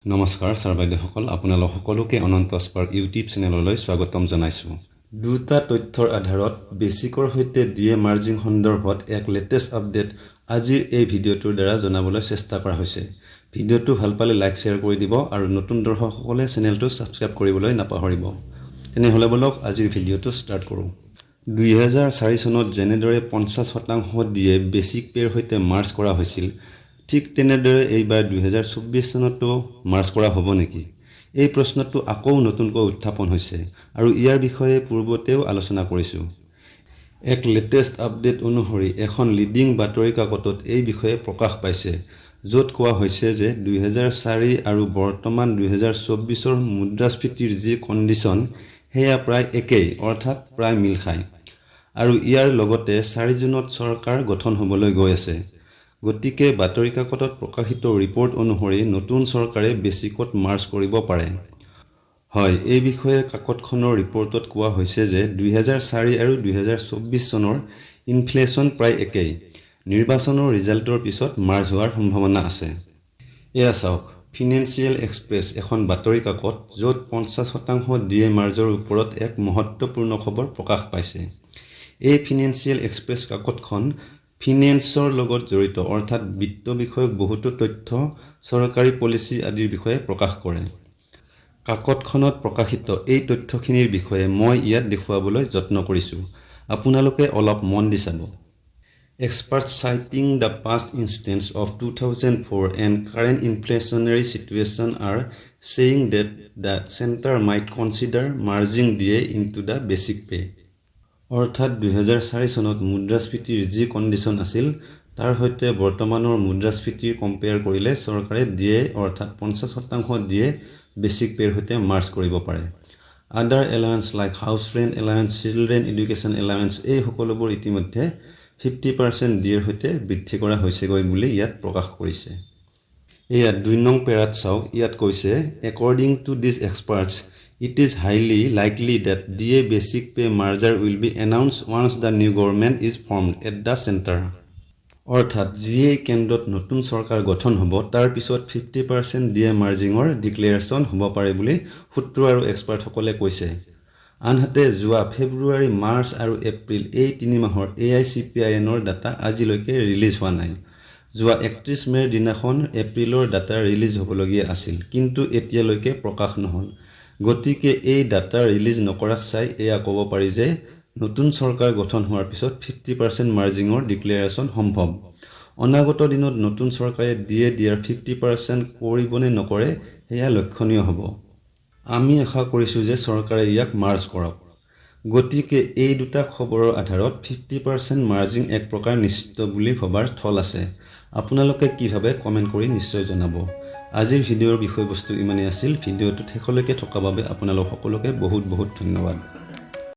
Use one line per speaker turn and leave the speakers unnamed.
নমস্কাৰ ছাৰ বাইদেউসকল, আপোনালোক সকলোকে অনন্ত স্পাৰ্ক ইউটিউব চেনেললৈ স্বাগতম জনাইছোঁ। দুটা তথ্যৰ আধাৰত বেচিকৰ সৈতে ডিএ মাৰ্জিং সন্দৰ্ভত এক লেটেষ্ট আপডেট আজিৰ এই ভিডিঅ'টোৰ দ্বাৰা জনাবলৈ চেষ্টা কৰা হৈছে। ভিডিঅ'টো ভাল পালে লাইক, শ্বেয়াৰ কৰি দিব আৰু নতুন দৰ্শকসকলে চেনেলটো ছাবস্ক্ৰাইব কৰিবলৈ নাপাহৰিব। তেনেহ'লে ব'লক, আজিৰ ভিডিঅ'টো ষ্টাৰ্ট কৰোঁ। 2004 চনত যেনেদৰে 50% ডিএ বেচিক পে'ৰ সৈতে মাৰ্জ কৰা হৈছিল, ঠিক তেনেদৰে এইবাৰ 2024 চনতো মাৰ্জ কৰা হ'ব নেকি, এই প্ৰশ্নটো আকৌ নতুনকৈ উত্থাপন হৈছে আৰু ইয়াৰ বিষয়ে পূৰ্বতেও আলোচনা কৰিছোঁ। এক লেটেষ্ট আপডেট অনুসৰি এখন লিডিং বাতৰি কাকতত এই বিষয়ে প্ৰকাশ পাইছে, য'ত কোৱা হৈছে যে 2004 আৰু বৰ্তমান 2024ৰ মুদ্ৰাস্ফীতিৰ যি কণ্ডিশ্যন, সেয়া প্ৰায় একেই, অৰ্থাৎ প্ৰায় মিল খায়। আৰু ইয়াৰ লগতে 4 জুনত চৰকাৰ গঠন হ'বলৈ গৈ আছে। গতিকে বাতৰি কাকতত প্ৰকাশিত ৰিপৰ্ট অনুসৰি নতুন চৰকাৰে বেচিকত মাৰ্জ কৰিব পাৰে। হয়, এই বিষয়ে কাকতখনৰ ৰিপৰ্টত কোৱা হৈছে যে 2004 আৰু 2024 চনৰ ইনফ্লেশ্যন প্ৰায় একেই। নিৰ্বাচনৰ ৰিজাল্টৰ পিছত মাৰ্জ হোৱাৰ সম্ভাৱনা আছে। এয়া চাওক, ফিনেন্সিয়েল এক্সপ্ৰেছ এখন বাতৰি কাকত, য'ত 50% ডিএ মাৰ্জৰ ওপৰত এক মহত্বপূৰ্ণ খবৰ প্ৰকাশ পাইছে। এই ফিনেন্সিয়েল এক্সপ্ৰেছ কাকতখন ফিনেন্সৰ লগত জড়িত, অৰ্থাৎ বিত্ত বিষয়ক বহুতো তথ্য, চৰকাৰী পলিচি আদিৰ বিষয়ে প্ৰকাশ কৰে। কাকতখনত প্ৰকাশিত এই তথ্যখিনিৰ বিষয়ে মই ইয়াত দেখুৱাবলৈ যত্ন কৰিছোঁ। আপোনালোকে অলপ মন দি চাব। Experts citing the past instance of 2004 and current inflationary situation are saying that the centre might consider merging DA into the basic pay. অৰ্থাৎ 2004 চনত মুদ্ৰাস্ফীতিৰ যি কণ্ডিশ্যন আছিল, তাৰ সৈতে বৰ্তমানৰ মুদ্ৰাস্ফীতিৰ কম্পেয়াৰ কৰিলে চৰকাৰে ডিএ, অৰ্থাৎ 50% ডিএ বেচিক পে'ৰ সৈতে মাৰ্জ কৰিব পাৰে। Other allowance like house rent allowance, children education allowance, এই সকলোবোৰ ইতিমধ্যে 50% ডিএৰ সৈতে বৃদ্ধি কৰা হৈছেগৈ বুলি ইয়াত প্ৰকাশ কৰিছে। ইয়াত 2 নং পেৰাত চাওক, ইয়াত কৈছে, "According to these experts, it is highly likely that DA basic pay merger will be announced once the new government is formed at the centre." অৰ্থাৎ যিয়েই কেন্দ্ৰত নতুন চৰকাৰ গঠন হ'ব, তাৰ পিছত 50% ডিএ মাৰ্জিঙৰ ডিক্লেৰেশ্যন হ'ব পাৰে বুলি সূত্ৰ আৰু এক্সপাৰ্টসকলে কৈছে। আনহাতে যোৱা ফেব্ৰুৱাৰী, মাৰ্চ আৰু এপ্ৰিল এই তিনি মাহৰ এআইচিপিআইএনৰ ডাটা আজিলৈকে ৰিলিজ হোৱা নাই। যোৱা 31 মে'ৰ দিনাখন এপ্ৰিলৰ ডাটা ৰিলিজ হ'বলগীয়া আছিল, কিন্তু এতিয়ালৈকে প্ৰকাশ নহ'ল। গতিকে এই ডাটা ৰিলিজ নকৰাক চাই এয়া ক'ব পাৰি যে নতুন চৰকাৰ গঠন হোৱাৰ পিছত 50% মাৰ্জিঙৰ ডিক্লেৰেশ্যন সম্ভৱ। অনাগত দিনত নতুন চৰকাৰে ডিএ দিয়াৰ 50% কৰিবনে নকৰে, সেয়া লক্ষণীয় হ'ব। আমি আশা কৰিছোঁ যে চৰকাৰে ইয়াক মাৰ্জ কৰক। গতিকে এই দুটা খবৰৰ আধাৰত 50% মাৰ্জিং এক প্ৰকাৰ নিশ্চিত বুলি ভবাৰ থল আছে। আপোনালোকে কি ভাবে, কমেণ্ট কৰি নিশ্চয় জনাব। আজিৰ ভিডিঅ'ৰ বিষয়বস্তু ইমানেই আছিল। ভিডিঅ'টোত শেষলৈকে থকা বাবে আপোনালোক সকলোকে বহুত বহুত ধন্যবাদ।